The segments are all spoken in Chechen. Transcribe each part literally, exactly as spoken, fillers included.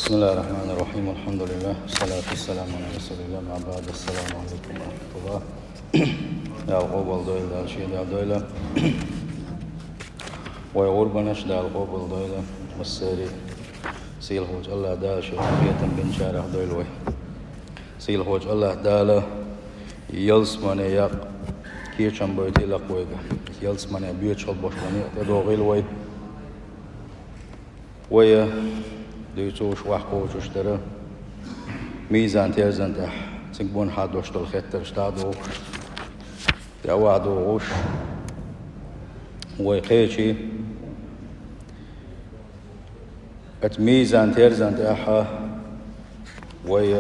بسم الله الرحمن الرحيم. الحمد لله. والصلاة والسلام على رسول الله. أما بعد. السلام عليكم ورحمة الله. Дала къобал дойла, Дала шен Дала дойла. Вай гӀурбанаш Дала къобал дойла. Массери сийлахьчу Аллах Дала шен хетам бинчарах дойла вай. Сийлахьчу Аллах Дала ялсмане якъ кечам бойтийла вайга. Ялсмане боьча хала бош бан некъ тӀедогӀийла вай. Вай дуьйцуш ваха кхочуш дара мизан-терзан тӀехь, цуьнга бунхьа дош долу хеттарш дӀа а дохуш, тӀе а ваха дохуш, вай кхечи, оцу мизан-терзан тӀехь вай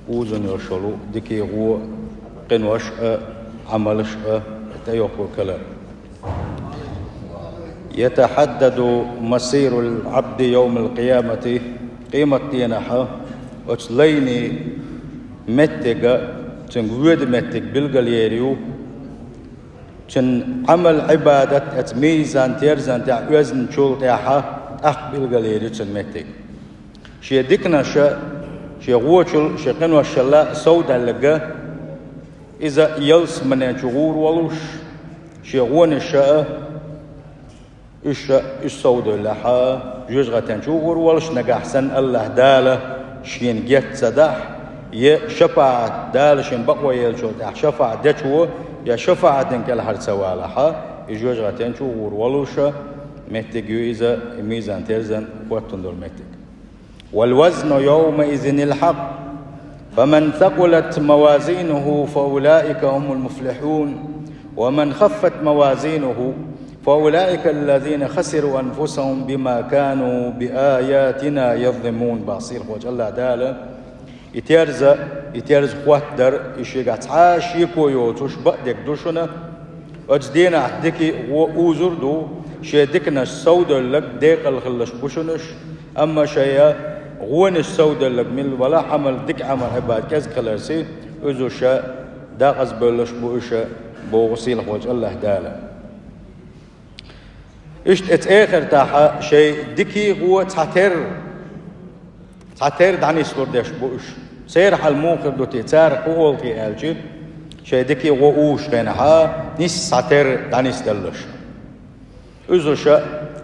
узун йолуш йолу дикий гӀо, къинош а, Ӏамалш а тӀейоккхур калар. يتحدد مصير العبد يوم القيامة. Къематдийнахь оцу лайни меттига, цуьнга воьду меттиг билгал ер ю, цуьнан Ӏамал-Ӏибадат оцу мизан-терзан тӀехь оьзначул тӀаьхьа тӀаккха билгал ер ю цуьнан меттиг. Шен диканаша, шен гӀочул, шен къиношалла совдаьлларг, иза ялсамане чу гӀур волуш, шен гӀонаша а, уьш а, уьш совдевллехь а, жоьжахатен чу гӀур волуш, нагахь санна Аллах Дала шена геч ца дахь, я шапаӀат Дала шен бакъо еллачул тӀаьхьа шапаӀат дечо, я шапаӀатан кӀелхьара ца валахь а, и жоьжахатен чу гӀур волуша меттиг ю иза, и мизан-терзан хӀоттун долу меттиг. والوزن يومئذ الحق، فمن ثقلت موازينه فأولئك هم المفلحون، ومن خفت موازينه فأولئك الذين خسروا أنفسهم بما كانوا بآياتنا يظلمون. Боху сийлахьчу Аллах Дала, и терза, и терза хӀоттадар, и шегахь цхьа а шеко йоцуш бакъдерг ду шуна. Оцу дийнахь дикий гӀо узур ду, шен диканаш совдевлларг декъала хилалаш бу шуна уьш, амма шайн гӀонаш совдевлларг мила валахь а, Ӏамал, дика Ӏамал-Ӏибадат кӀезиг хиларца, уьш декъаза бевллаш бу уьш, боху сийлахьчу Аллах Дала. Иштта оцу эхартахь шайн дикий гӀо цхьатерра, цхьатерра дӀанислур деш бу уьш. Церан хьал муха хир ду те, цара кху олу те аьлча, шайн дикий гӀо узучу хенахь нисса цхьатерра дӀанисделлаш. Уьш,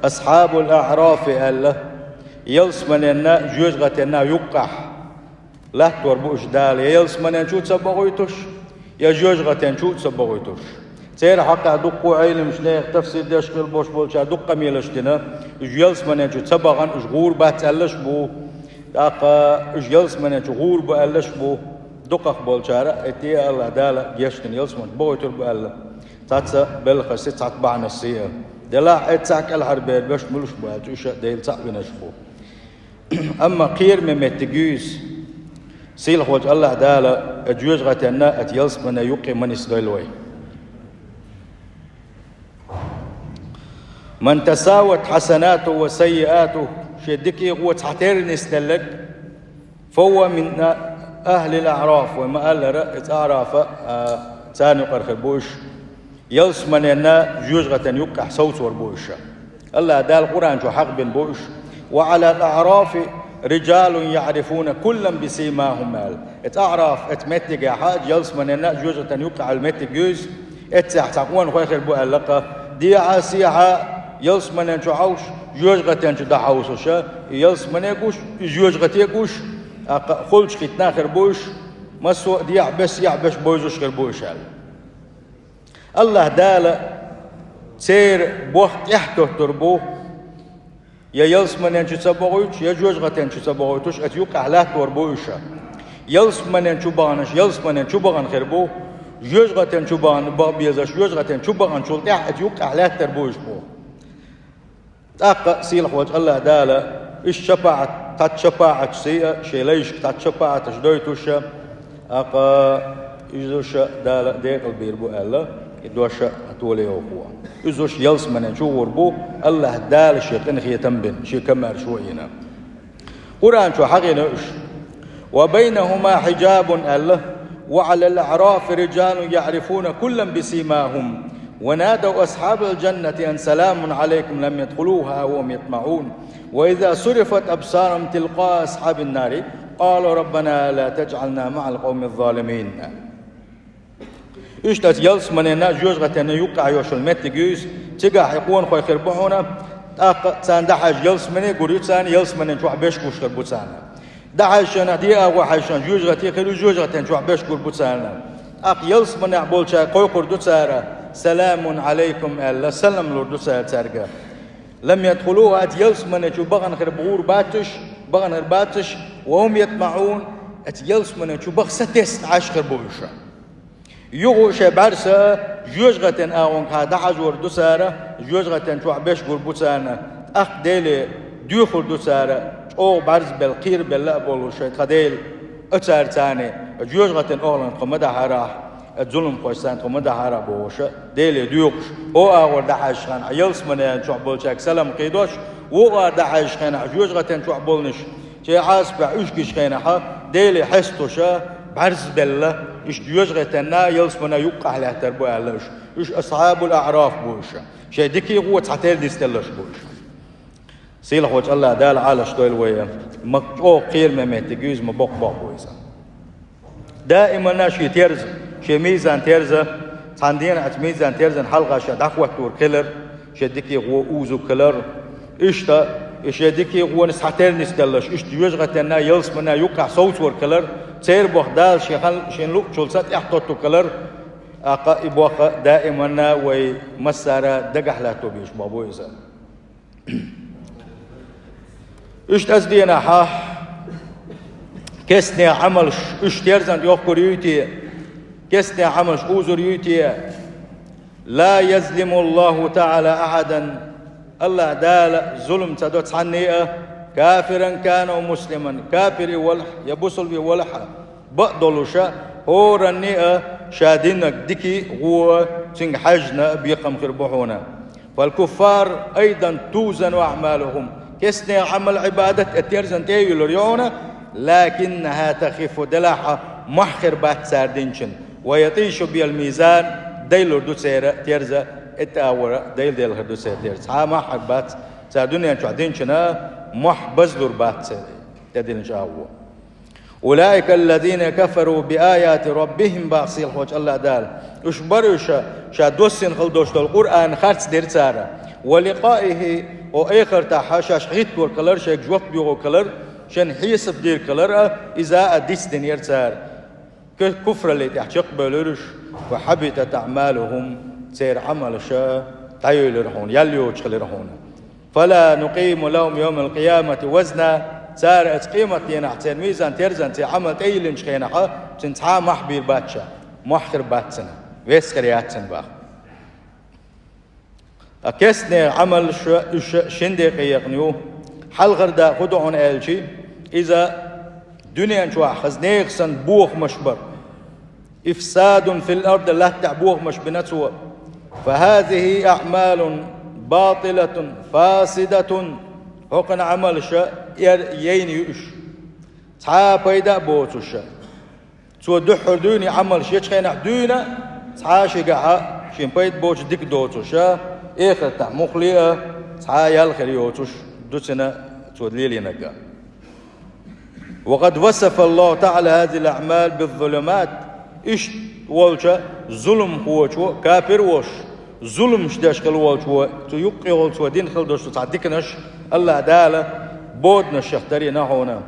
асхьабул аӀрафи аьлла, ялсаманенна, жоьжахатенна юккъехь латтор бу уьш Дала, я ялсамане чу ца бохуьйтуш, я жоьжахатен чу ца бохуьйтуш. Церан хьокъехь дуккха а Ӏеламчу нехан, тафсир деш хилла болуш болчара дуккха а къамелаш дина, уьш ялсамане чу ца бахана, уьш гӀур бац аьллаш а бу, тӀаккха уьш ялсамане чу гӀур бу аьллаш а бу, дукхах болчара, и те Аллах Дала гечдина, ялсамане чу бохуьйтур бу аьлла. Цхьацца белхашца, цхьацца бахьанашца а. Делахь а, эццахь кӀелхьарбер берш муьлш бу аьлча, уьш а Дела цхьаъ винарш бу. Амма кхераме меттиг ю иза. Сийлахьчу Аллах Дала а жоьжахатенна, а ялсамане юккъе ма нисдойла вай. من تساوت حسناته وسيئاته, шен дикий гӀо цхьатерра нисделларг, فهو من أهل الأعراف, вай ма-аллара, иза аӀраф, а, царна юкъара хир бу уьш. Ялсаманенна, жоьжахатенна юккъехь совцор бу уьш. Аллах Дала Къуръан чу хьахабина бу уьш: وعلى الأعراف رجال يعرفون كلا بسيماهم аьлла. Иза аӀраф, иза меттигехь, ялсаманенна, жоьжахатенна юккъехь йолу меттиг ю иза. Эццехь цхьа къонахой хир бу аьлла-кх, дехьа-сехьа ялсаманен чу хьовсуш, жоьжахатен чу дӀахьовсуша, и ялсамане гуш, и жоьжахате гуш, тӀаккха хуьлучу хӀиттина хир бу уьш, массо а дехьа беш, эхь беш бевзаш хир бу уьш аьлла. Аллах Дала церан бохк тӀехь тоттур бу, я ялсаманен чу ца бохуьйтуш, я жоьжахатен чу ца бохуьйтуш, оцу юккъехь латтор бу уьш. Ялсаманен чу баханаш ялсаманен чу бахана хир бу, жоьжахатен чу бахана, баха безаш, жоьжахатен чу баханчул тӀаьхьа оцу юккъехь лаьттар бу уьш бу. ТӀаккха сийлахьчу Аллах Дала, уьш шапаӀат, цхьацца шапаӀаташ сий а, шайн лайшка цхьацца шапаӀаташ дойтуша, тӀаккха иза уьш Дала декъалбийр бу аьлла, и дош а толайовхо. Иза уьш ялсаманен чу гӀур бу, Аллах Дала шен къинхетам бина, шен комаьршо а йина. Къуръан чу хьахийна уьш: وبينهما حجاب аьлла, وعلى الأعراف رجال يعرفون كلا بسيماهم. ونادوا أصحاب الجنة أن سلام عليكم لم يدخلوها وهم يطمعون وإذا صرفت أبصارهم تلقاء أصحاب النار قالوا ربنا لا تجعلنا مع القوم الظالمين. Иштта ялсаманена, жоьжахатена юккъехь йолу меттиг ю иза, цигахь и къонахой хир бу хьуна, тӀаккха царна дӀахьаьжча ялсамане гур ю царна, ялсаманен чохь берш гуш хир бу царна. ДӀахьаьжча, дӀа а гӀо хьаьжча, жоьжахати хир ю, жоьжахатен чохь берш гур бу царна. ТӀаккха ялсаманехь болчаьрга кхойкхур ду цара: «Саламун Ӏалайкум», – аьлла, салам лур ду цара цаьрга. «Лам ядхулуха», оцу ялсамане чу бахана хир бу гӀур бац уьш, бахана хир бац уьш, «ва хум ятмаӀун», оцу ялсамане чу баха сатесна Ӏаш хир бу уьш. Юха шайн бӀаьрса жоьжахатен агӀонгахьа дӀахьажор ду цара, жоьжахатен чохь берш гур бу царна, тӀаккха Деле доьхур ду цара, чӀогӀа бӀаьрзабелла, кхерабелла а болуш, шайн тхан Дела, а цара царна, жоьжахатен охӀланна тхо ма дахьарахь, зуламхошца тхо ма дахьарахь бохуш, Деле доьхуш, хӀокху агӀор дӀахьаьжча хенахь ялсаманен чохь болчаьрга салам кхийдош, вукху агӀор дӀахьаьжча хенахь жоьжахатен чохь болнаш, шайн Ӏазапехь уьш гича хенахь, Деле хьестуш, бӀаьрзабелла, иштта жоьжахатенна, ялсаманен юккъехь лаьттар бу аьлла уьш. Уьш асхьабул аӀраф бу уьш. Шайн дикий гӀо цхьатерра нисделларш бу уьш. Сийлахьчу АллахӀ Дала Ӏалаш дойла вай. Ма чӀогӀа кхераме меттиг ю иза, ма боккха бохь бу иза. Даиманна шен терза, шен мизан терза, цхьана дийнахь оцу мизан терзан хьалха ша дӀахӀоттор хилар, шен дикий гӀо узур хилар. Иштта, и шен дикий гӀо цхьатерра нисделларш, иштта жоьжахатенна, ялсаманен юккъехь совцор хилар, церан бохь Дала шен хьал-, шен луъучул ца тӀехь тоттур хилар, тӀаккха и бохь даиманна вай массара дагахь латто безаш бохь бу иза. Иштта оцу дийнахь кестнех Ӏамалш уьш терзан йохкур юй те, кестнех Ӏамалш узур юй те? «Ла язлиму Аллаху таӀала ахьадан», АллахӀ Дала зулам ца до цхьанне а, кафиран кана ав муслиман, кафир и велахь я бусулба велахь а, бакъ долуш, хӀоранне а ша динарг дикий гӀо цуьнга хьаьжна бекхам хир бу хьуна. «Фал куффар айдан тузану аӀмалухум». Кестнех Ӏамал, Ӏибадат а терзан тӀе а юьллур ю хьуна, лакиннаха тахиффу, делахь а мохь хир бац цара динчун. «Ва ятӀишу бихал мизан», дайлур ду церан терза, и тӀе агӀора дайладелла хир ду церан терза. Цхьа а мохь хир бац, цара дуьнен чохь динчунна мохь базлур бац церан тӀедиллинчу агӀо. «Улаика аллазина кафару би аяти раббихим», боху сийлахьчу АллахӀ Дала. Уьш бара уьш, ша доссийна хила долуш долу Къуръан харц дира цара. «Ва ликъаихи», хӀокху эхартахь шаьш хӀиттор хилар, шайга жоп доьхур хилар, шайна хьесап дийр хилар а, иза а дицдинера цара. Ку-, куфралле тӀехь чекхбевлира уьш, «ва хьабитат аӀмалухум», церан Ӏамалш дӀайевлира хьуна, ял йоцуш хилира хьуна. «Фала нукъиму лахум йовмал къиямати вазна», цара оцу къематдийнахь церан мизан терзан церан Ӏамал тӀейиллинчу хенахь, цуьнан цхьа а мохь бийр бац ша, мохь хир бац цуьнан, вес хир яц цуьнан боху. Ткъа кестнех Ӏамалш уьш шина декъе екъна ю. Хьалхара дакъа хӀун ду хьуна аьлча, иза дуьнен чохь хаза нехан санна бохамаш бар. «Ифсадун фил ард», латтахь бохамаш бина цо. «Фа хазихи аӀмалун батилатун фасидатун». ХӀокхуьнан Ӏамалш эр яйна ю уьш. Цхьа а пайда а боцуш. Цо дуьххьара дуьйна и Ӏамалш ечу хенахь дуьйна, цхьа а шигахь шен пайда боцуш дика доцуш, эхартахь муххале а цхьа а ял хир йоцуш ду цуьнан цо лелийнарг. «Ва къад васафа Аллаху таӀала хазихил аӀмал биззулумат». Иштта волчу зуламхочо, кафир волуш, зуламаш деш хила волчо, цу юккъехула цо дина хила долуш цхьа диканаш, АллахӀ Дала боданашех дарина хьуна.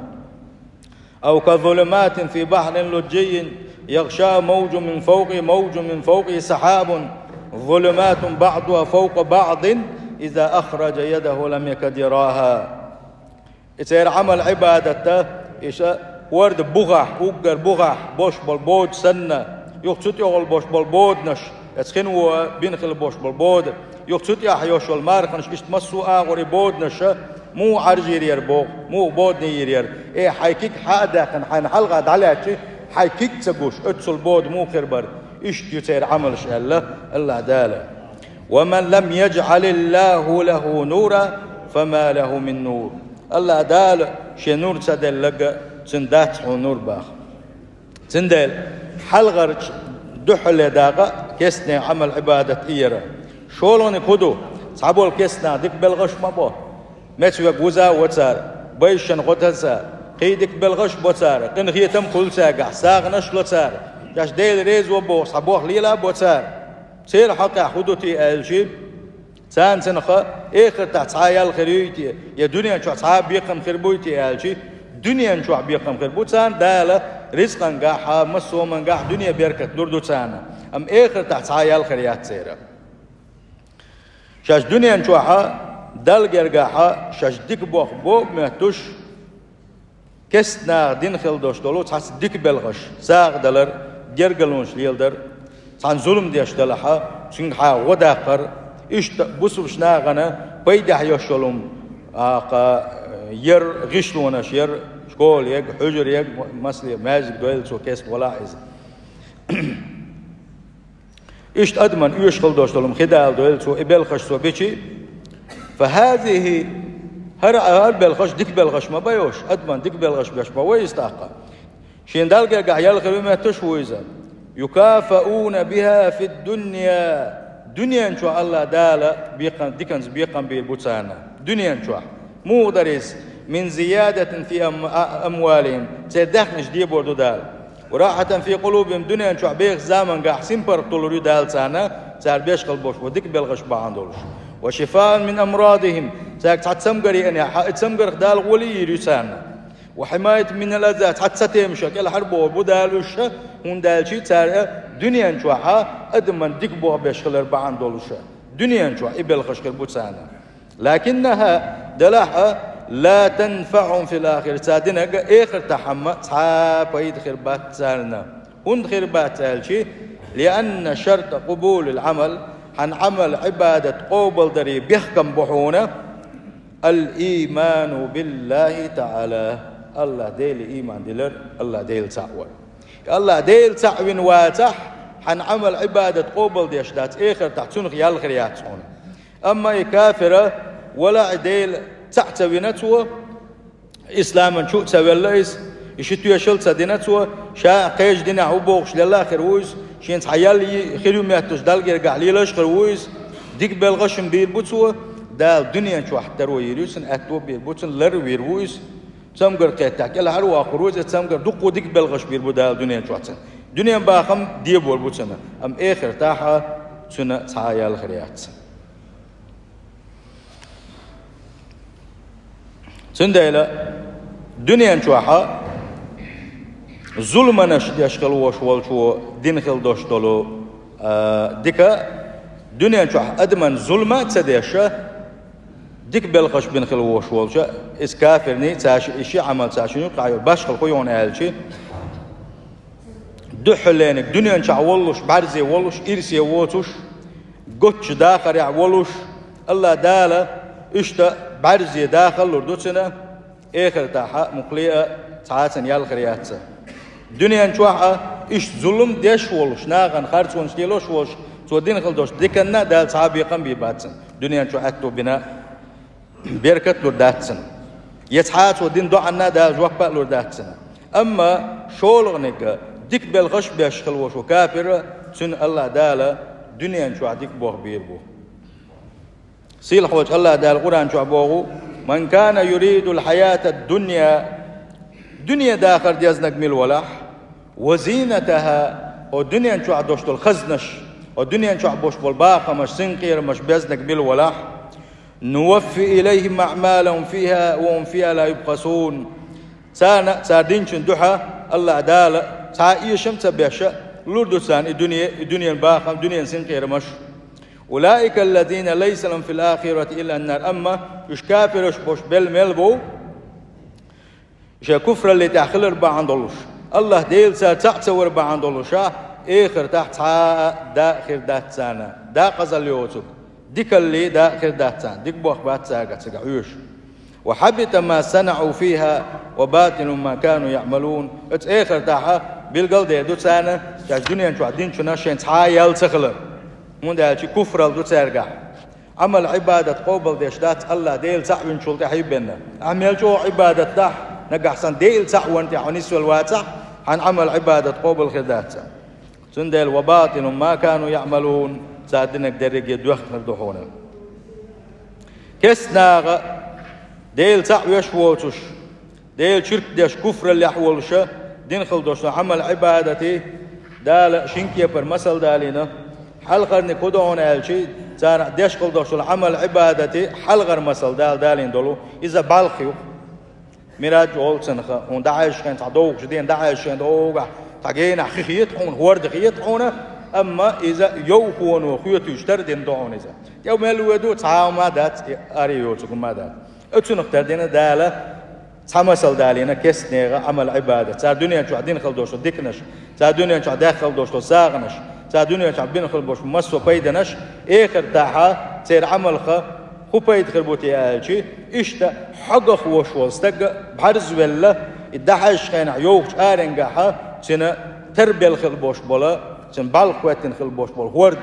«Ав казулуматин фи бахрин лужжиййин, ягӀшаху мавжун мин фавкъихи, мавжун мин фавкъихи сахьабун, зулуматун баӀдуха фавкъа баӀдин, иза ахража ядаху лам якад яраха». И церан Ӏамал-Ӏибадат, иштта хӀорда бухахь, уггар бухахь болуш болу бода санна, юха цу тӀехула болуш болу боданаш, оцу хино бина хила болуш болу бода, юха цу тӀехь йолуш йолу марханаш, иштта массо а агӀор и боданаш муха Ӏаржийра яра боху, муха боданийра яра. Э, хьайн киг хьа а даьккхина, хьайна хьалха дӀалаьцчи, хьайн киг ца гуш, оццул бода муха хир бара? Иштта ю церан Ӏамалш аьлла АллахӀ Дала. «Ва ман лам яжӀалиллаху лаху нура, фама лаху мин нур». АллахӀ Дала шен нур ца делларг, цуьнан дац хьуна нур боху. Цундела хьалхарчу дуьххьарле дакъа Кестне Ӏамал-Ӏибадат и яра. ШолгӀаниг хӀун ду? Цхьаболу кестнах дика белхаш ма бо. Меца вега вуза а во цара, байшана гӀо таса, кхин дика белхаш а бо цара, къинхетам а хуьлу цаьргахь, сагӀанаш а ло цара, шаьш Дела реза во боху цхьа бохам лела а бо цара. Церан хьокъехь хӀун ду те аьлчи, царна цунах эхартахь цхьа ял хир юй те, я дуьнен чохь цхьа бекхам хир буй те аьлчи, дуьнен чохь бекхам хир бу царна, Дала рицкъангахь а, массо а хӀумангахь а дуьне беркат лур ду царна, амма эхартахь цхьа ял хир яц церан. Шаьш дуьнен чохь а, Далла гергахь а шаьш дика бохам бо а моьттуш, кестта наха дина хила долуш долу цхьацца дика белхаш: сагӀа далар, гергарлонаш леладар, цхьана зулам деш далахь а, цуьнга хьан гӀо даккхар, иштта бусулба нахана пайдехь йолуш йолу хӀума, а, кха, яр, гӀишлонаш яр, школа яр, хьуьжар яр, масала, маьждиг дойла цо кест валахь иза. Иштта адаман оьшуш хила долуш долу хӀума хи дала дойла цо, и белхаш цо бичи. Фа хазихи, хӀара, хӀара белхаш дика белхаш ма бай уьш, адаман дика белхаш беш ма бай иза тӀаккха. Шен Далла гергахь ял хир ю моьттуш ву иза. Юкафауна биха фид-дунья. Дуьнен чохь Аллах Дала бекхам, диканца бекхам бийр бу царна. Дуьнен чохь. Муха дара иза? Мин зиядатин фи ам-, а-, амвалихим. Церан даьхнаш дебор ду Дала. Ва рахьатан фи къулубихим, дуьнен чохь бехачу замангахь синпаргӀат тулур ю Дала царна, цара беш хила болуш бу дика белхаш бахьана долуш. Ва шифаан мин амрадихим, цаьрга цхьа цамгар еанехь а, и цамгарх Дала гӀоле йийр ю царна. Ва хьимаятан минал аза, цхьа цатемаша кӀелхьарбохур бу Дала уьш, хӀунда аьлча цара дуьнен чохь а адаман дика бохам беш хилар бахьана долуш. Дуьнен чохь и белхаш хир бу царна. Лакиннаха, делахь а, ла танфаъухум фил ахира, цара динарг эхартахь хӀума цхьа пайда хир бац царна. ХӀунда хир бац аьлчи, лианна шартӀа къубулил Ӏамал, хьан Ӏамал-Ӏибадат къобалдаре бехкам бу хьуна, ал-ийману биллахи таӀала, Аллах Деле ийман дилар, Аллах Дела цхьаъ вар. Аллах Дела цхьаъ вина вацахь, хьан Ӏамал-Ӏибадат къобалдеш дац, эхартахь цунах ял хир яц хьуна. Амма и кафира, валлахӀи, Дела цхьаъ ца вина цо, исламан чу а ца велла иза, и ши тоьшалла ца дина цо, ша а кхечу динехь ву бохуш лелла а хир ву иза, шен цхьа ял йи-, хир ю моьттуш Далла гергахь лелаш а хир ву иза, дика белхаш а бийр бу цо, Дала дуьнен чохь таро йийр ю цунна, аьтто бийр бу цунна, лар а вийр ву иза. Цамгар кхеттехь кӀелхьарвоккхур ву иза, цамгар дуккха дика белхаш бийр бу Дала дуьнен чохь цунна. Дуьнен бахам дебор бу цунна, амма эхартахь а цунна цхьа а ял хир яц. Цундела дуьнен чохь а зуламанаш деш хила волуш волчо дина хила долуш долу, а, дика, дуьнен чохь адаман зулам а ца деш, дика белхаш бина хила волуш волчо, иза кафирний, цаьрши и ши Ӏамал цаьршинна юкъахь йолу башхалла хӀун ю хьуна аьлчи, дуьххьарлениг дуьнен чохь воллуш, бӀаьрзе воллуш, ирсе воцуш, гоччу дахарехь волуш, Аллах Дала иштта бӀаьрзе дахар лур ду цуьнан, эхартахь а муххале а цхьаццанна ял хир яц цунна. Дуьнен чохь а иштта зулам деш волуш, нахана харцонаш лелош волуш, цо дина хила долуш диканна а Дала цхьа а бекхам бийр бац цунна. Дуьнен чохь аьтто бина а беркат лур дац цунна. Я цхьа а цо дина доӀанна а Дала жоп а лур дац цунна. Амма шолгӀаниг, дика белхаш а беш хила волуш ву кафир, цунна Аллах Дала дуьнен чохь дика бохам бийр бу. Сийлахьчу Аллах Дала Къуръан чохь боху: «Ман кана юридул хьаятад дунья», дуьне дахар дезнарг мила валахь, «ва зийнатаха», хӀокху дуьнен чохь долуш долу хазнаш, хӀокху дуьнен чохь болуш болу бахамаш, синкъерамаш безнарг мила валахь, «нуваффи илайхим аъмалахум фиха ва хум фиха ла юбхасун». Царна, цара динчун дуьхьа Аллах Дала цхьа а эшам а ца беш, лур ду царна и дуьне, и дуьненан бахам, дуьненан синкъерамаш. «Улаика аллазина лайса лахум фил ахирати илла ан-нар». Амма уьш кафираш болуш белла мел бу, шайн куфралле тӀехь хилар бахьана долуш, Аллах Дела цара цхьаъ ца вар бахьана долуш, а, эхартахь цхьа а да а хир дац царна, декъазалла йоцург, дикалле да а хир дац царна, дика бохам бац цаьргахь цигахь хьоьжуш. «Ва хьабита ма санаъу фиха ва батилун ма кану яъмалун». Оцу эхартахь а билгал а дер ду царна, шаьш дуьнен чохь динчунах шайн цхьа а ял ца хилар. ХӀунда аьлча куфралла ду цаьргахь. Ӏамал-Ӏибадат къобалдеш дац, Аллах Дела цхьаъ винчул тӀаьхьа а бен. Ахьа мел чӀогӀа Ӏибадат дахь, нагахь санна Дела цхьаъ ван тӀехь хьо нисвелла вацахь, хьан Ӏамал-Ӏибадат къобал хир дац. Цундела «وباطل ما كانوا يعملون», цар динарг дерриге а доьхна хир ду хьуна. Кестта наха, Дела цхьаъ веш воцуш, Дела ширк деш, куфраллехь волуша дина хила долуш долу Ӏамал-Ӏибадатий Дала шина кепара масал далийна. Хьалхарниг хӀун ду хьуна аьлча, царах деш хила долуш долу Ӏамал-Ӏибадатий хьалхара масал Дала далийна долу, иза бӀалх ю. Мираж олу цунах, хьуна дӀахьаьжча хенахь, цхьа довхачу дийнахь дӀахьаьжча хенахь, догӀахь цхьа генахь хи хета хьуна, хӀорда хета хьуна, амма иза йовхоно хоьтуьйтуш тардина ду хьуна иза. ТӀе мел воьду, цхьа а хӀума дац, и аре йоцург хӀума дац. Оцунах тардина Дала цхьа масал далийна кестта нехан Ӏамал-Ӏибадат. Цара дуьнен чохь дина хила долуш долу диканаш, цара дуьнен чохь даьхна хила долуш долу сагӀанаш, цара дуьнен чохь бина хила болуш массо а пайданаш, эхартахь церан Ӏамалх хӀун пайда хир бу те аьлча, иштта хьогах вош волу стаг бӀарзвелла, и дӀахьаьжча хенахь йовхачу аренгахь цуьнан тарбелла хила болуш болу, цуьнан бӀалх хӀоьттина хила болуш болу хӀорд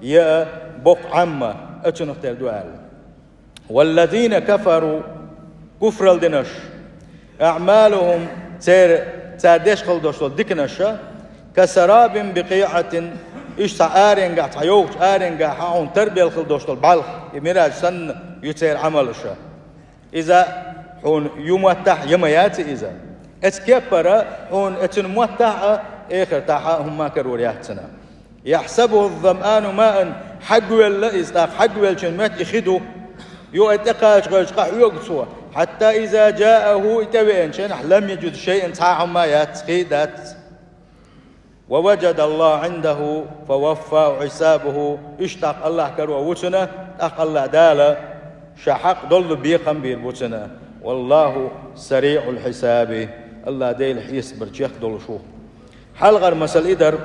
я боккха Ӏамма, оцунах тера ду аьлла. والذين كفروا, куфралла динарш, أعمالهم, церан, цара деш хила долуш долу диканаш, كسراب بقيعة, иштта цхьа аренгахь, цхьа йовхачу аренгахь хьуна тарбелла хила долуш долу бӀалх, и мираж санна ю церан Ӏамалш. Иза хьуна ю моттахь а, я ма яц иза. Оцу кепара хьуна оцуьнан моттахь а, эхартахь а хӀумма карор яц цунах. يحسبه الظمآن ماء, хьагвелла иза, тӀаккха хьагвеллачун моьтту и хи ду. Юха и тӀекхача гӀевлча къахьоьгу цо. حتى إذا جاءه, и тӀевеанчу хенахь, لم يجد شيئا, цхьа а хӀума яц, хи дац. ووجد الله عنده فوفاه حسابه, иштта тӀаккха АллахӀ карор ву цунна, тӀаккха АллахӀ Дала ша хьакъ долу бекхам бийр бу цунна. والله سريع الحساب, АллахӀ Дела хьесап бар чекхдолуш ву. Хьалхара масал и дара.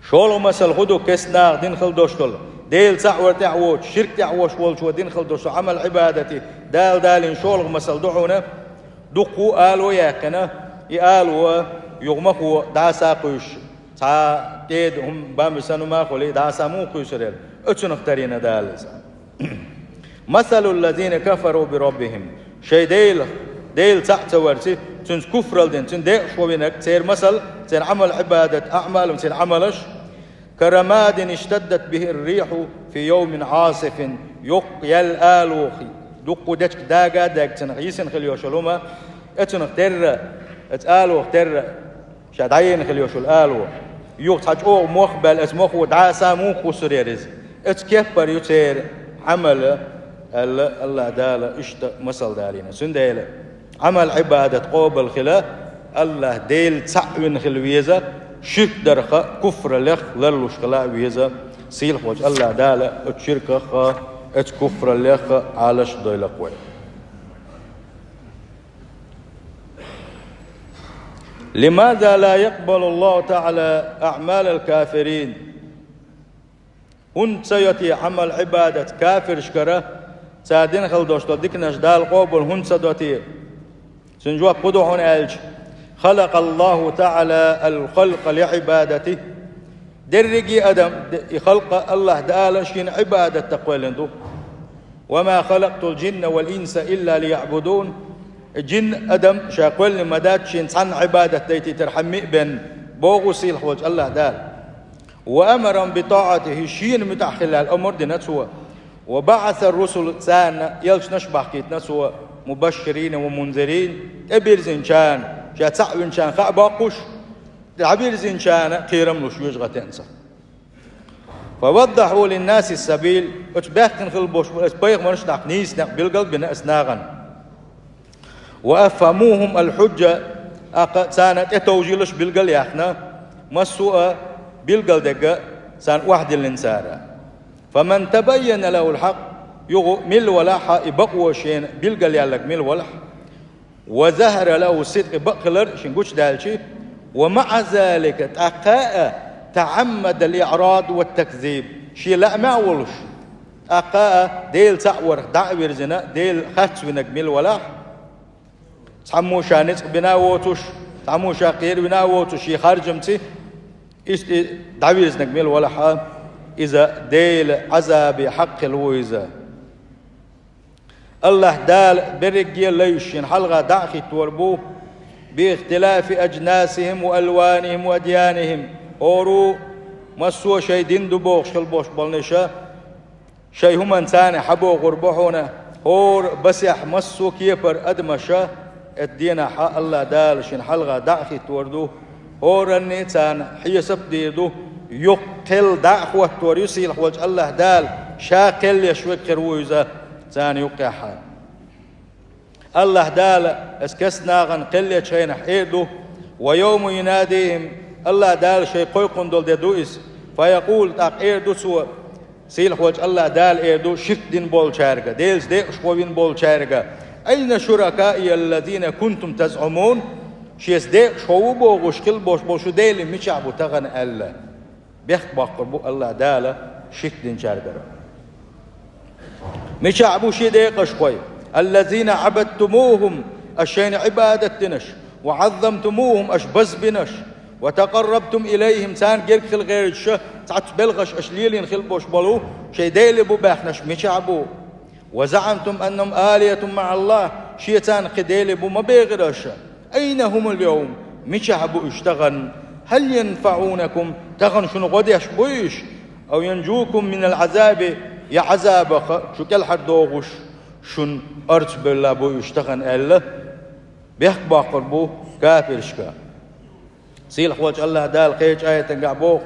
ШолгӀа масал хӀун ду кестта наха дина хила долуш долу? Дела цхьаъ вар тӀехь воцуш, ширк тӀехь вош волчо дина хила долуш долу Ӏамал-Ӏибадатий Дала далийна шолгӀа масал ду хьуна. Дуккха а ало яьккхина, и ало юха махо дӀаса а кхуьйсуш, цхьа кӀеда хӀума бам санна ма хуьлий, дӀаса муха кхуьйсур яра? Оцунах тарийна Дала иза. مثل الذين كفروا بربهم. Шайн Дела, Дела цхьаъ ца варций, цуьнца куфралла дина, цуьнан декъашхо винарг, церан масал, церан Ӏамал-Ӏибадат, أعمالهم, церан Ӏамалаш, كرماد اشتدت به الريح في يوم عاصف. Йоккха яьлла алохий, дуккха дечиг дага а даьгна цунах йисина хила йолуш йолу хӀума, оцунах терра, оцу алох терра, ша дӀаена хила йолуш йолу ало. Юха цхьа чӀогӀа мох баьлла, оцу махо дӀаса муха кхуссур яра иза? Оцу кепара ю церан Ӏамал, аьлла, АллахӀ Дала иштта масал далийна. Цундела Ӏамал-Ӏибадат къобал хила, АллахӀ Дела цхьаъ вина хила веза, ширк дарх а, куфраллех а ларлуш хила а веза. Сийлахьволчу АллахӀ Дала оцу ширках а, оцу куфраллех а Ӏалаш а дойла-кх вай. لماذا لا يقبل الله تعالى أعمال الكافرين؟ ХӀунда ца йо те Ӏамал-Ӏибадат кафиршкара, цара дина хила долуш долу диканаш Дала къобал хӀунда ца до те? Цуьнан жоп хӀун ду хьуна аьлча: خلق الله تعالى الخلق لعبادته. Дерриге а адам, де-, и халкъ а АллахӀ Дала шена Ӏибадат дан кхоьллина ду. وما خلقت الجن والإنس إلا ليعبدون. Жин а, адам а ша кхоьллина ма дац шена цхьанна Ӏибадат дайтийтархьама а бен, боху сийлахьволчу АллахӀ Дала. وأمرهم بطاعته, шена муьтӀахь хила аьлла омар дина цо. وبعث الرسل, царна элчанаш а бахкийтина цо, مبشرين ومنذرين, тӀебирзинчарна, ша цхьаъ винчарна хаа боккхуш, дӀабирзинчарна кхерам луш вежа гӀатенца. فوضحوا للناس السبيل, оцу баьхкина хила болуш болу оцу пайхамарш даккха нийса некъ билгал а бина оцу нахана. وأفهموهم الحجة, тӀаккха царна тӀетовжийлаш билгал а яьхна, массо а билгал дерг царна охьадиллина цара. فمن تبين له الحق, юха мила валахь а, и бакъо шена билгал яьлларг мила валахь, وظهر له الصدق, бакъ хилар шен гучудаьлчи, ومع ذلك, тӀаккха а, تعمد الإعراض والتكذيب, шен лаамехь а волуш, тӀаккха а Дела цхьаъ варх дӀа а вирзина, Дела харцвинарг мила валахь, цхьаммо ша ницкъ бина а воцуш, цхьаммо ша кхеравина а воцуш, шен харжамци, иштта и дӀавирзинарг мила валахь а, иза Делан Ӏазабе хьакъ хила ву иза. АллахӀ Дала берриге а лайш шена хьалха дӀа а хӀиттор бу, باختلاف أجناسهم وألوانهم وأديانهم. ХӀора массо а шайн дин ду бохуш хила болуш болу ниш а, шайн хӀуманца царна хьабогӀур бу хьуна, хӀора басехь массо а кепара адамаш а, эта денахь а АллахӀ Дала шина хьалха дӀа а хӀиттор ду, хӀоранна а царна хьесап а дийр ду, юха кхел дӀа а хӀоттор ю сийлахь волчу АллахӀ Дала, ша кхел еш верг хир ву иза царна юккъехь а. АллахӀ Дала аса кестнахана кхел ечу хенахь эр ду: «Ва йовма юнадихим», АллахӀ Дала шайн кхойкхун долу де ду иза, «фа якъулу», тӀаккха эр ду Цо, сийлахь волчу АллахӀ Дала эр ду ширк дина болчаьрга, Делаца декъашхо вина болчаьрга: «Айна шуракаия аллазина кунтум тазъумун?» Шеца декъашхо ву бохуш хила болуш болу шу дели мичахь бу тахана аьлла. Бехк боккхур бу АллахӀ Дала ширк динчаьргара. Мичахь бу ши декъашхой? «Аллазина Ӏабадтумухум», аша шайна Ӏибадат динарш, «ва Ӏаззамтумухум», аша базбинарш, «ва такъаррабтум илайхим», царна герга хила гӀерташ, цхьацца белхаш аша лелийна хила болуш болу шайн дели бу баьхнарш мичахь бу? «Ва заъамтум аннахум алихатун маӀа АллахӀ», шен царна кхин дели бу ма бехира аша. «Айна хӀумул йовм», мичахь бу уьш тахана? «Хьал янфаӀунакум», тахана шуна гӀо деш буй уьш? «Ав юнжукум минал Ӏазаби», я Ӏазабах шу кӀелхьардохуш, шуна орца бевлла буй уьш тахана аьлла, бехк боккхур бу капиршка. Сийлахь волчу АллахӀ Дала кхечу аятангахь боху: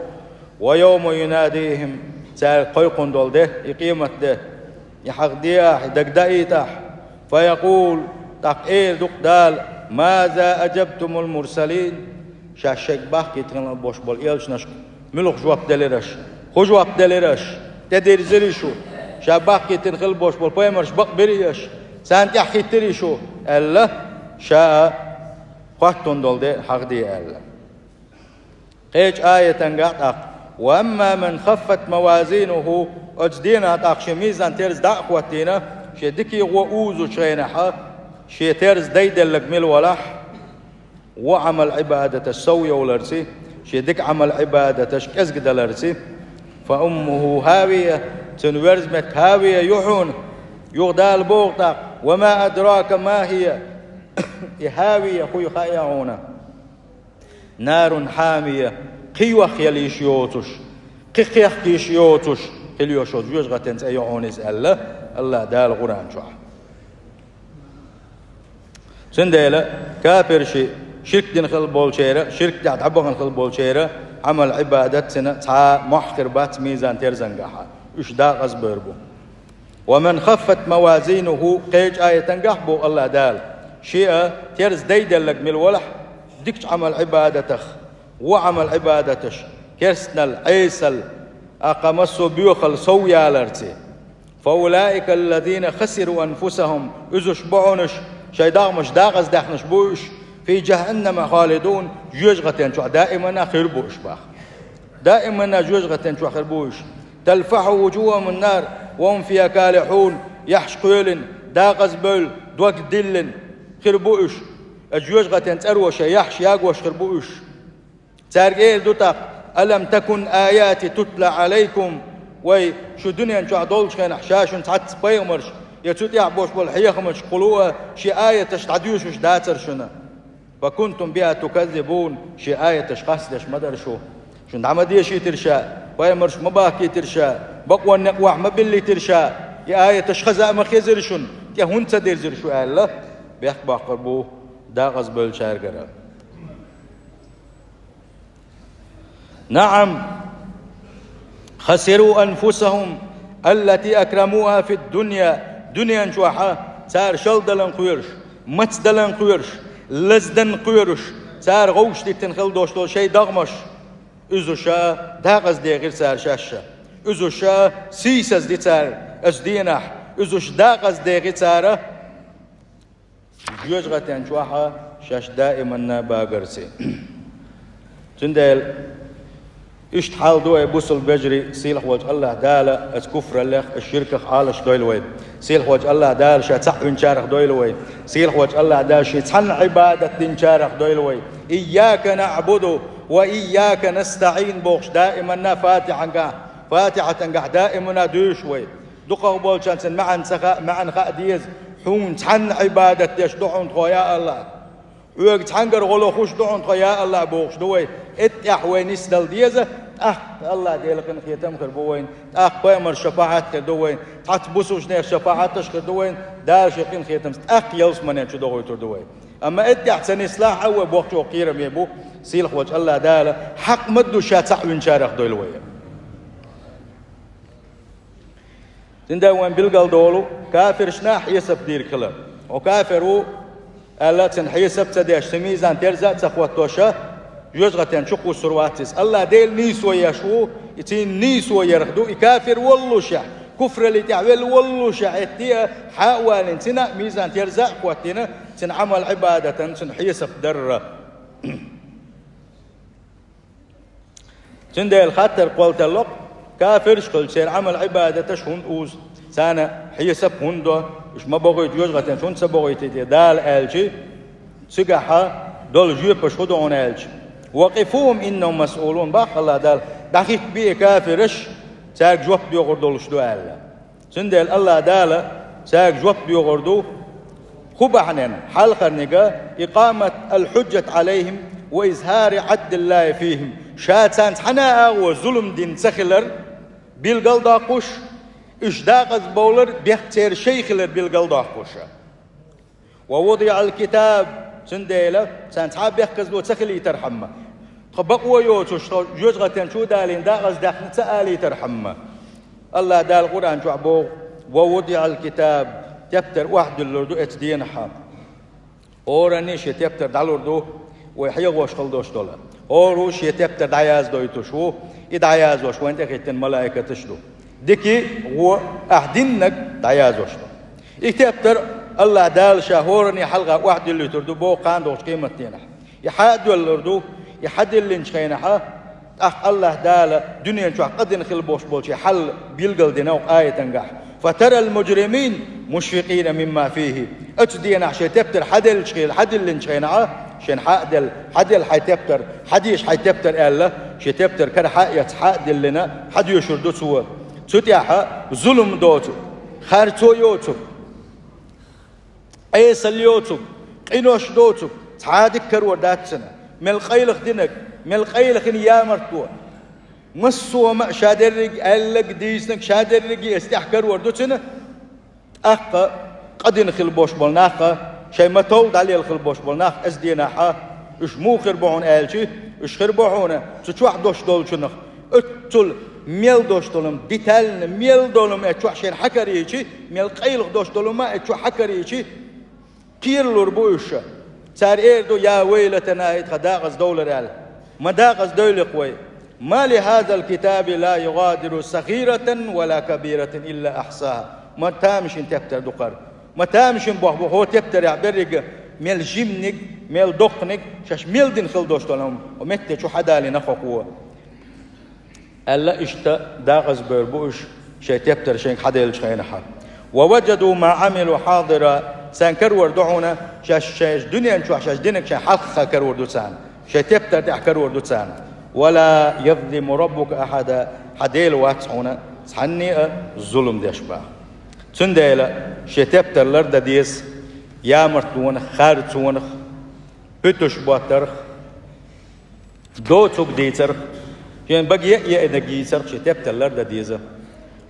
«Ва йовма юнадихим», цаьрга кхойкхун долу де, и къемат де, и хьахде ахь, и дагадаийта ахь, «фа якъулу», тӀаккха эр ду-кх Дала: «Маза аджабтумул мурсалин», шаьш шайга бахкийтина болуш болу элчанашка муьлха жоп делира аша? ХӀун жоп делира аша? ТӀедирзирий шу? Ша бахкийтина хила болуш болу пайхамарш бакъбирий аша? Царна тӀаьхьахӀиттирий шу? Аьлла, ша а хӀоттун долу де хьахде аьлла. Кхечу аятангахь тӀаккха: «Ва амма ман хаффат мавазинуху», оцу денахь тӀаккха шен мизан терза дӀа а хӀоттийна, шен дикий гӀо узучу хенахь, шен терза дайделларг мила валахь, вон Ӏамал-Ӏибадаташ сов йовларций, шен дика Ӏамал-Ӏибадаташ кӀезгадаларций, «фа уммуху хӀавия», цуьнан верза меттиг хӀавия ю хьуна. Юха Дала боху тӀаккха: «Ва ма адрака ма хӀия», и хӀавия хӀун ю хаьа хьуна? «Нарун хьамия», кхин йохъяла йиш йоцуш, кхин кхехка йиш йоцуш хила йолуш йолу жоьжахатин цӀе ю хьуна иза аьлла АллахӀ Дала Къуръан чохь. Цундела капирши, ширк дина хила болчеран, ширк тӀехь дӀабахана хила болчеран Ӏамал-Ӏибадат цуьнан цхьа а мохь хир бац мизан терзангахь, уьш декъазбевр бу. «Ва ман хаффат мавазинуху», кхечу аятангахь боху АллахӀ Дала, шен а терза дайделларг мила валахь, дикачу Ӏамал-Ӏибадатах, вон Ӏамал-Ӏибадаташ, керстанал, Ӏесал, аккха массо а боьхалла сов яларций. «Фа улаика аллазина хасиру анфусахум», уьзуш бу хьуна уьш, шайн догӀмаш декъаздаьхнарш бу уьш, «фи жахӀаннама халидун», жоьжахатин чохь даиманна хир бу уьш боху. Даиманна жоьжахатин чохь хир бу уьш. «Талфахьу вужухӀумун нар, ва хӀум фиха калихьун», яхьаш кхоьлина, декъазбевлла, дог диллина хир бу уьш. Оцу жоьжахатин цӀаро шайн яхьаш ягош хир бу уьш. Цаьрга эр ду тӀаккха: «Алам такун аяти тутла Ӏалайкум», вай, шу дуьнен чохь долчу хенахь ша шуна цхьацца пайхамарш я цу тӀехь болуш болу хьехамаш кхулуо а шен аяташ дӀадоьшуш дацара шуна? «Фа кунтум биха туказзибун», шен аяташ харцдеш ма дара шу. Шуна дӀа ма дешийтира ша, пайхамарш ма бахкийтира ша, бакъонан некъ охьа ма биллийтира ша, и аяташ хаза а ма хезира шуна, тӀе хӀунда ца дирзира шу аьлла, бехк боккхур бу декъазбевллачаьргара. «НаӀам, хасиру анфусахум аллати акрамуха фид-дунья», дуьнен чохь цара шалдалан кхоьруш, мацдалан кхоьруш, лаздан кхоьруш, цара гӀовгӀаш диттина хила долуш долу шайн догӀмаш, уьзуш а декъаздехира цара шаьш а, уьзуш а сийсаз ди цара оцу денахь, уьзуш декъаздехи цара. Жоьжахатин чохь а шаьш даиманна багарций. Цундела иштта хьал ду вай, бусалба вежарий, сийлахь волчу АллахӀ Дала оцу куфраллех, оцу ширках Ӏалашдойла вай. Сийлахь волчу АллахӀ Дала ша цхьаъ винчарах дойла вай. Сийлахь волчу АллахӀ Дала шен цхьанна Ӏибадат динчарах дойла вай. «Ийяка наӀбуду ва ийяка настаӀин», бохуш даиманна Фатихьангахь, Фатихьатангахь даиманна дуьйш вай. Дукхах болчарна цуьнан маьӀна ца хаьа, маьӀна хаа деза, хьуна цхьанна Ӏибадат деш ду хьуна тхо, я АллахӀ. Хьоьга цхьаьнгара гӀо лохуш ду хьуна тхо, я АллахӀ, бохуш ду вай. Эттех вай нисдала деза, тӀаккха АллахӀ Делан хин хетам хир бу вайна, тӀаккха пайхамар шапаӀат хир ду вайна, цхьацца бусулбанех шапаӀаташ хир ду вайна, Дала шен хин хетамца тӀаккха ялсамане чу дохуьйтур ду вай. Амма эттех ца нислахь а, вай бохчо кхераме бу, сийлахь волчу АллахӀ Дала хьакъ ма ду ша цхьаъ винчарах дойла вай. Цундела вайн билгал долу, кафиршна хьесап дийриг хилар. Хьо кафир ву аьлла, цуьнан хьесап ца деш, цуьнан мизан терза а ца хӀоттош, жоьжахатен чу кхуссур вац иза. АллахӀ Дела нийсо еш ву, и цуьнан нийсо ярх ду, и кафир воллушехь, куфраллин тӀехь велла воллушехь, эттех хьа а валийна, цуьнан а мизан терза а хӀоттийна, цуьнан Ӏамал-Ӏибадатан цуьнан хьесап дарра. Цундела хаттар кхоллало-кх, кафирш а хилча, церан Ӏамал-Ӏибадаташ хӀунда узу, царна хьесап хӀунда до, уьш ма бохуьйту жоьжахатен чу, хӀунда ца бохуьйту те Дала аьлча, цигахь долу жоьпаш хӀун ду хьуна аьлча: «وقفوهم إنهم مسؤولون», боху АллахӀ Дала, дӀахӀиттабе и кафирш, цаьрга жоп доьхур долуш ду аьлла. Цундела АллахӀ Дала цаьрга жоп доьхур ду, хӀун бахьанехь, хьалхарниг, «إقامة الحجة عليهم وإظهار عدل الله فيهم». Ша царна цхьана а агӀор зулам дина ца хилар билгал доккхуш, уьш декъаза бовлар, бехк церан шайн хилар билгал доккхуш. «ووضع الكتاب», цундела царна цхьа а бехказло ца хилийтархьама, тхо бакъо йоцуш, тхо жоьжахатен чу далийна декъаза даьхна ца алийтархьама, АллахӀ Дала Къуръан чохь боху: «ووضع الكتاب», тептар охьадиллур ду оцу денахь. ХӀоранна шен тептар дӀалур ду, вай хьехош хила долуш долу. ХӀора шен тептар дӀаяздойтуш ву, и дӀаязош вайна тӀехӀиттина малайкаташ ду. Дика а, вон а, ахь диннарг дӀаяздеш ду. И тептар АллахӀ Дала Ша хӀоранна хьалха охьадиллуьйтур ду боху кхана долчу къематденахь. И хьа а доьллур ду, и хьадиллинчу хенахь, тӀаккха АллахӀ Дала дуьнен чохь къа дина хила болуш болчийн хьал билгал дина оцу аятангахь: «فترى المجرمين مشفقين مما فيه». Оцу денахь шайн тептар хьаделлачу хенахь, хьадиллинчу хенахь, шен хьа а делла, хьадел хьайн тептар, хьадеша хьайн тептар аьлла, шен тептар кара хьа а эцна, хьа а диллина, хьадоьшур ду цо. Цу тӀехь зулам доцург, харцо йоцург, Ӏесалла йоцург, къинош доцург цхьа а дика карор дац цуьнан. Мел къайлаха динарг, мел къайлахина ямартло, массо а ма ша дерриг а, аьлларг а, дийцинарг а, ша дерриг а эцна тӀехь карор ду цуьнан. ТӀаккха къа дина хила болуш болу нах а, шайн ма-товла дӀалела хила болуш болу нах а, оцу денахь уьш муха хир бу хьуна аьлча, уьш хир бу хьуна цу чохь долуш долчунах, оццул мел долуш долу-м, детально мел долу-м оцу чохь шайна хьакарийча, мел къайлаха долуш долу-м оцу чохь хьакарийча, кхералур бу уьш. Цара эр ду: «يا ويلتنا», и тхан декъаза довлар аьлла. Ма декъаза довлу-кх вай. «ما لهذا الكتاب لا يغادر صغيرة ولا كبيرة إلا أحصاها». Ма тамашийна тептар ду-кх хӀара. Ма тамашийна боху бу хӀокху тептарехь берриг а, мел жиманиг, мел доккханиг, шаьш мел дина хила долуш долу-м, хӀокху метте чу хьадалийна хӀокхо. Аьлла, иштта декъаза бевр бу уьш, шайн тептар шайга хьаделлачу хенахь. «ووجدوا ما عملوا حاضرا», царна карор ду хьуна, шаьш, шаьш дуьнен чохь шаьш динарг шайн хьалха карор ду царна, шайн тептар тӀехь карор ду царна. «ولا يظلم ربك أحدا», хьан Дела вац хьуна цхьанне а зулам деш боху. Цундела шен тептар лардан деза ямартлонах, харцонах, хӀуьттуш боттарх, доцург дийцарх, шен баге а еанарг йийцарх шен тептар лардан деза.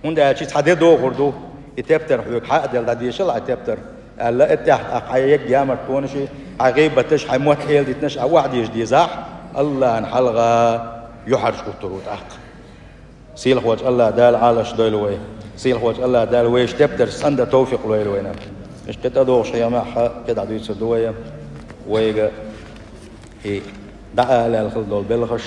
ХӀунда аьлча цхьа де догӀур ду, и тептар хьоьга хьа а делла, дӀадешал хьайн тептар аьлла, и тӀехь хьан ерриг ямартлонаш, хьайн гӀийбаташ, хьайн мотт эладитанаш ахь охьадеша дезахь, АллахӀан хьалха юьхьӀаьржа хӀуттур ву тӀаккха. Сийлахь волчу АллахӀ Дала Ӏалаш дойла вай. Сийлахь волчу АллахӀ Дала вайша тептарш цӀандан товфикъ лойла вайна. Иштта кхин тӀедогӀуш хьехамехь кхидӀа дуьйцур ду вай, вайга и дӀаала аьлла хила долу белхаш.